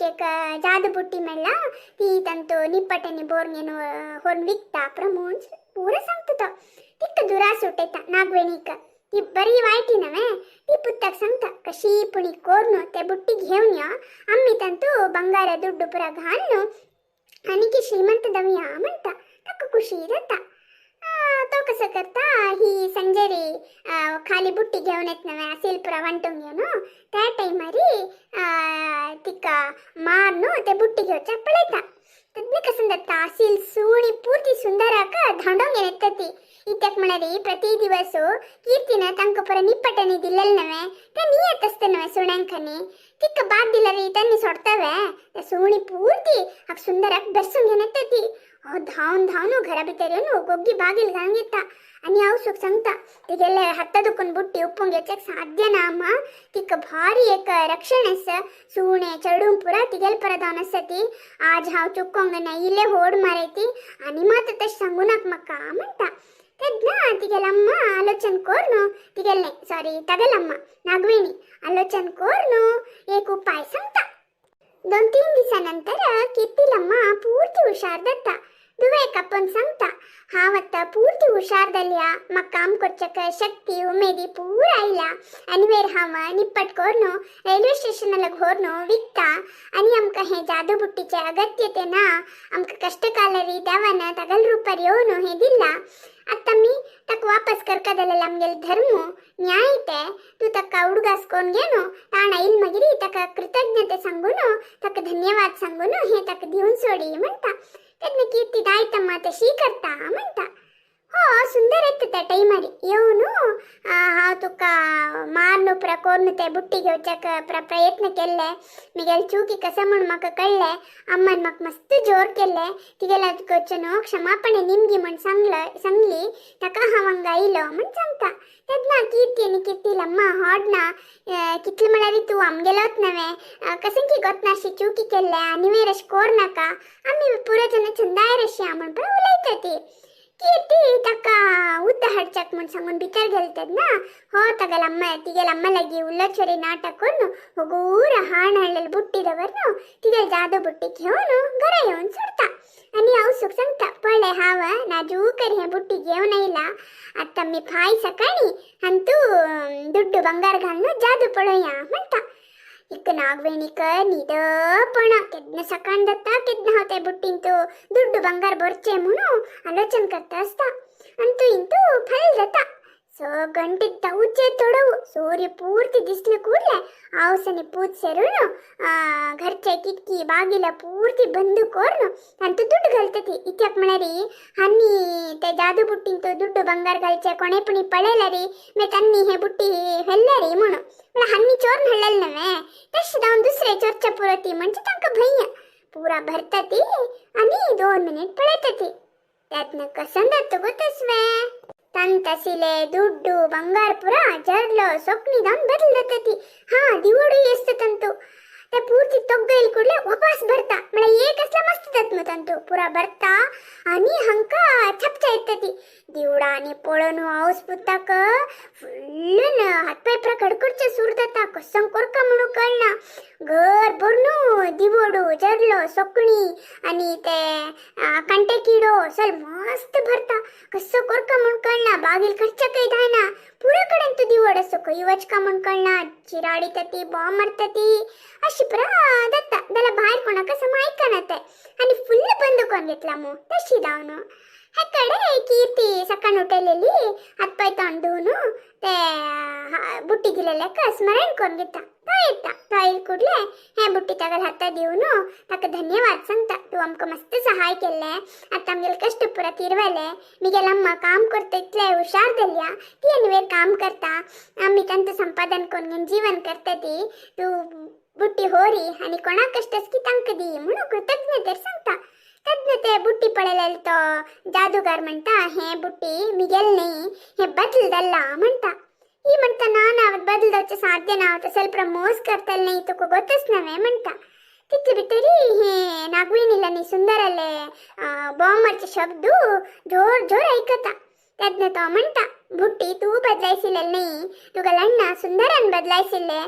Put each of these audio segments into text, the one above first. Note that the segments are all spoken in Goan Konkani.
एक जादू बुट्टी मेळ्ळा, ती तांतू निप्पट आनी बोरंगेन व्हरून विकता पुरा म्हूण पुरा सांगता तो. तिका दुरास उठयता नागवेणीक. ती बरी वायटी नव्हे, ती पुत्ताक सांगता कशी पुणी कोर्नु ते बुट्टी घेवन यो, आम्मी तांतू ಬಂಗಾರ ದುಡ್ಡು ಪುರ घालनु आनीकी श्रीमंत जावया म्हणटा. ताका खुशी जाता. तो कसं करता, ही संजेरी खाली बुट्टी घेवन येत नव्हे, असील पुरा वांटून घेवन, त्या टायमारी तिका मारनु ते बुट्टी घेवच्याक पळयता. तेन्ना कसं जाता, असील सुणी पूर्ती सुंदराक धांवडोंग येता ती. इत्याक म्हळ्यार प्रति दिवस कीर्तिन तांकां पुरा निप्पटांनी दिलेलें नव्हे, ते नियत आसता नव्हे सुण्यांखानी. तिका बाद दिल्यार त्यांनी सोडतावे, ते सुणी पूर्ती हाका सुंदराक बेरसून घेवन येता ती. हो धांवन धांवन घरा भितर येवन गोग्गी बागील घालून घेता आनी आवसूक सांगता, तिगेले हाता दुखून बुट्टी उप्पूंक घेवच्याक साध्य ना अम्मा, तिका भारी एक रक्षण आसा, सुणे चेडूं पुरा तिगेले परत जावन आसा ती. आज हांव चुकोंक ना, इल्ले होड मारयती आनी मात तशें सांगू नाका म्हाका म्हणटा. तेन्ना तिगेले अम्मा आलोचन करून, तिगेले सॉरी तागेले अम्मा नागवेणी आलोचन करून एक उपाय सांगता. 2-3 दिसानंतर कीर्तिलम्मा पूर्ती हुशार जाता. दुवेक आपोवन सांगता, हांव आतां पूर्ती हुशार जाल्या, म्हाका काम करच्याक शक्ती उमेदी पूरा आयल्या आनी वेर हांव निप्पट करून रेल्वे स्टेशनाक व्हरून विकता आनी आमकां हें जादू बुट्टीचें अगत्य तें ना, आमकां कश्टकालरी देवान तागेले रुपार येवन हें दिलां. आतां आमी ताका वापस करका जाल्यार आमगेलो धर्म न्याय तें, तूं ताका उडगास करून घेवन ताणा येयल मागीर ताका कृतज्ञते सांगून ताका धन्यवाद सांगून हें ताका दिवन सोडी म्हणटा. तेन्ना कीर्ती दायतम्मा तशी करता म्हणटा. हो सुंदर येता त्या टायमार येवन हांव तुका मारनु पुरा कोरून ते बुट्टी घेवच्याक प्रयत्न केल्ले, मिगेले चुकी कसं म्हूण म्हाका कळ्ळें, अम्मान म्हाका मस्त जोर केल्ले, तिगेल्या कडच्यान क्षमापणे निमगी म्हूण सांगली, ताका हांव हांगा आयलो म्हूण सांगता. तेन्ना कीर्ती आनी कीर्तिलम्मा हाडना, कितले म्हळ्यार तूं आमगेलोच नव्हे, कसं की गोतना अशी चुकी केल्ले आनी वेर अशें कोर नाका, आमी पुरो जाणां चंदायर अशी म्हूण पुरो उलयता ती. कीर्ती ताका उदक हाडच्याक म्हूण सांगून भितर गेले तेन्ना हो तागेले अम्मा तिगेले अम्मा लागीं उलोचोरी नाटक करून होगूर हाण हाडलेले बुट्टी दवरून तिगेले जादू बुट्टी घेवन घरा येवन सोडता आनी आवसूक सांगता, पळय हांव नाजूक हें बुट्टी घेवन आयला, आतां आमी फाय सकाळीं हांतू दुड्डू ಬಂಗಾರ घालून जादू पळोवया म्हणटा. इक नागवेणीक न्हिदपणा केन्ना सकाळ जाता केन्ना हांव ते बुट्टींत दुड्डू ಬಂಗಾರ भरचें म्हणून आलोचन करता आसता. अंतू इंतू फल जाता. 6 ಗಂಟೆ ದೌಚೆ ತೊಡವು ಸೂರ್ಯ ಪೂರ್ತಿ ದಿಸ್ಲು ಕೂಡಲೇ आवसने पूत सेरून घरचे ಕಿಟಕಿ ಬಾಗಿಲ ಪೂರ್ತಿ ಬಂದು ಕೋರ್ನು ಅಂತೂ ದುಡ್ಡು घालतती. इत्याक म्हळ्यार हन्नी ते जादू बुट्टींत ದುಡ್ಡು ಬಂಗಾರ घालचे कोणे पुणी पळयल्यारी मे तन्नी हे बुट्टी व्हेल्ल्यारी म्हणून म्हळ्यार हन्नी चोरून हाडलेले नव्हे, तशें जावन दुसरे चोरच्या पुरती म्हणजे तांकां भंय पुरा भरतती आनी 2 मिनिट पळयतती. त्यातनं कसं जाता गो तसवें ತಂತಸಿಲೆ ದುಡ್ಡು ಬಂಗಾರ ಪುರ ಜರ್ಲು ಸೊಕ್ನಿ ದಾನ್ ಬದಲ್ದತಿ. ಹಾ ದಿವೋಡು ಎಸ್ತ ತಂತು ते पूर्ती तोग्गईल ಕೂಡಲೇ ವಾಪಸ್ ಬರ್ತಾ ಮಳೆ ಏಕಸ್ಲ ಮಸ್ತ್ ತತ್ಮ ತಂತು ಪುರ ಬರ್ತಾ आणि ಹಂಕ छपचा येतती. दिवडानी पळोवन हाऊस पुताक फुल्ल हातपाय पुरा कडकडचे सूर जाता, कसं कोरका म्हणून कळना. घर भरून दिवोडू जरलो सोकणी आणि ते कांटे किडो सल मस्त भरता, कसं कोरका म्हणून कळना. बागील खर्चा काही जायना, पुरा कडेन तू दिवड असो खंय वचका म्हूण कळना. चिराडी ती बॉम्ब मारता ती अशी पुरा जाता. जाल्यार भायर कोणाक असं आयकना ते आणि फुल्ल बंद करून घेतला मग तशी जावन. हे कडे कीर्ती सकाळ उठलेली हातपाय तोंड धुवन ते बुट्टी दिलेल्याक स्मरण करून घेता. तो येता, तो येयल कुडले हे बुट्टी ताका हाता दिवन ताका धन्यवाद सांगता, तूं आमकां मस्त सहाय केल्लें, आतां आमगेले कश्ट पुरा तिरवले, मिगेले अम्मा काम करता इतले हुशार जाल्या, ती आनी वेर काम करता, आमी तांचें संपादन करून घेवन जीवन करता ती, तूं बुट्टी होरी आनी कोणाक कश्ट आसा की तांकां दी म्हणून कृतज्ञतेर सांगता. तेन्ना ते बुट्टी पळयलेले तो जादूगार म्हणटा, हे बुट्टी मिगेल न्ही, हे बदल जाल्ला म्हणटा. ही म्हणटा, ना ना बदल जावचें साध्य ना, तो ಸ್ವಲ್ಪ ಮೋಸ करतले न्ही, तुका गोतच नव्हे म्हणटा. तितले भितरी हे नागवेणीला सुंदराले बॉम्बाचे शब्द जोर जोर ऐकता. तेन्ना तो म्हणटा, बुट्टी तूं बदलायसिल्ले न्ही, तुगेले अण्णा सुंदरान बदलायसिल्ले.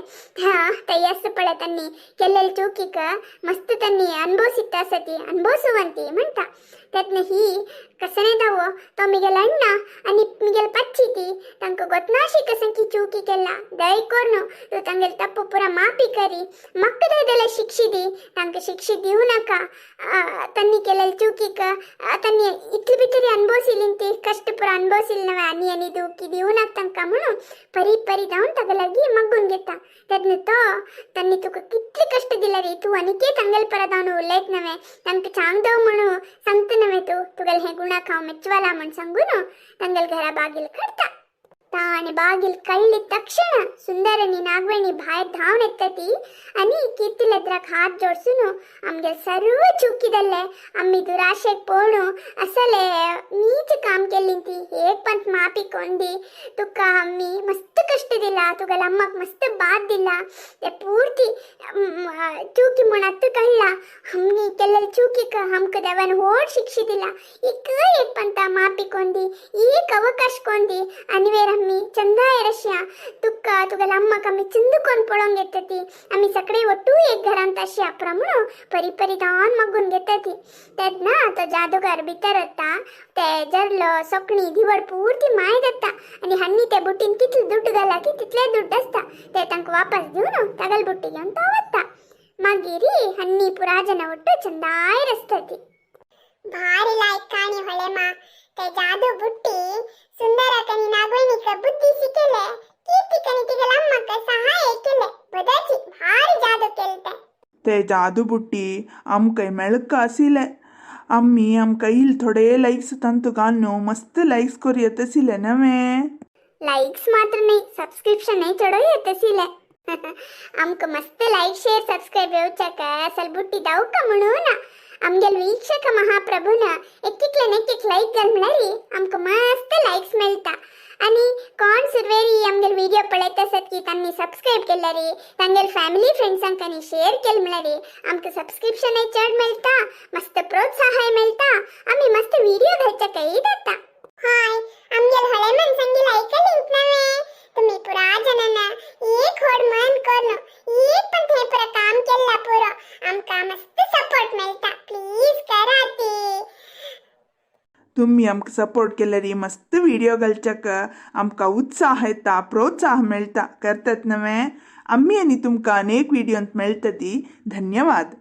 हा तय्यास पळे तन्नी केल्लेल चूकीक मस्त तन्नी अनुभविसित्ता आसती अनुभविಸುವಂತಿ म्हणटा. तेन्ना ही कसने दावो तो मिगेल अण्णा आनी मिगेल पच्ची ती तांकां गोतनाशी कसं की चूकी केला, दय कोरनु तूं तांगेल तप्पु पुरा माफी करी, म्हाका दय जाल्यार शिक्षी दी, तांकां शिक्षी दिवं नाका. तन्नी केलेल चूकीक तन्नी इतली भितरी अनुभविसिली ती कष्ट पुरा अनुभविसिली नव्हे, आनी आनी दुखी दिवं नाका तांकां म्हणून परी परी जावन ताका लागीं मागून घेता. तेन्ना तो तन्नी तुका कितले कष्ट दिला रे, तूं आनीकय तांगेल परत जावन उलयत नव्हे, तांकां चांग दव म्हणून सांगता नव्हे, तूं तुगेले हे गुणाक हांव मेचवाला म्हण सांगून तांगेल घरा बागील काडटा. ताणें बागील कळ्ळी तक्षण सुंदरनी नागवेणी भायर धांवन येता ती आनी कीर्तिलेद्राक हात जोडसून आमगेल सर्व चुकी जाल्ले, आमी दुराशेक पळोवन असले नीच काम केल्ली ती एक पंत माफी कोंदी, तुका आमी मस्त कष्ट दिला, तुगेल्या अम्माक मस्त बाद दिला, ते पूर्ती चुकी म्हण आतां कळ्ळा, आमी केल्ले चुकीक आमकां देवान व्हड शिक्षा दिला, एक एक पंता माफी कोंदी, एक अवकाश कोंदी, आनी वेर आमी चंदाय रश्या तुका तुगेल्या अम्माक आमी चिंदूकोन पळोवंक येता ती, आमी सगळे ಒಟ್ಟು एक घरांत अशी अप्रा म्हणून परी परी धांवन मागून घेता ती. तेन्ना तो जादूगार भितर वता, ते जरलो सोकणी दिवड पूर्ती माय जाता आनी हन्नी ते बुटीन कितले दुड्ड घाला की तितले दुड्ड आसता ते तांकां वापस दिवन तागेल बुट्टी घेवन तो वता. मागीर हन्नी पुरा जना ಒಟ್ಟು चंदाय रसता ती. भारी लायक काणी होळेमा. ते जादू बुट्टी सुंदरकनी नागवेणीक बुद्धी शिकेले, कीर्तिकनी तिगेल अम्माक सहाय केले, बदाची भारी जादू केलते. ते जादू बुट्टी आमकां मेळका आशिल्ले, आमी आमकां इल थोडे लायक्स तांतू घालून मस्त लायक्स करूं आशिल्ले नव्हे. लाइक्स मात्र नाही, सबस्क्रिप्शन नाही चढो येत आशिल्ले. आमकां मस्त लायक शेअर सबस्क्राईब येवच्याक असल बुट्टी दावका म्हणून आमगेल वीक्षक महाप्रभून एकेकल्यान एक एक लायक घाल म्हळ्यार आमकां मस्त लायक्स मेळटा. आनी कोण सुरवेरी आमगेल व्हिडिओ पळयत आसत की तांणी सबस्क्रायब केल्यारी तांगेल फॅमिली फ्रेंड्सांक आनी शेअर केल म्हळ्यार आमकां सबस्क्रिप्शनय चड मेळटा, मस्त प्रोत्साहय मेळटा, आमी मस्त व्हिडिओ घालच्याकय जाता. हाय आमगेल हळे मनसंगी लायक लिंक नव्हे, तुम्ही पुरा जणांना एक होड मन करून एक पण थंय पुरा काम केल्ला पुरो, आमकां मस्त सपोर्ट मेळटा, प्लीज करा ती. तुम्ही आमकां सपोर्ट केल्यारी मस्त व्हिडिओ घालच्याक आमकां उत्साह येता, प्रोत्साह मेळटा, करतात नव्हे. आमी आनी तुमकां अनेक व्हिडियोंत मेळटली. धन्यवाद.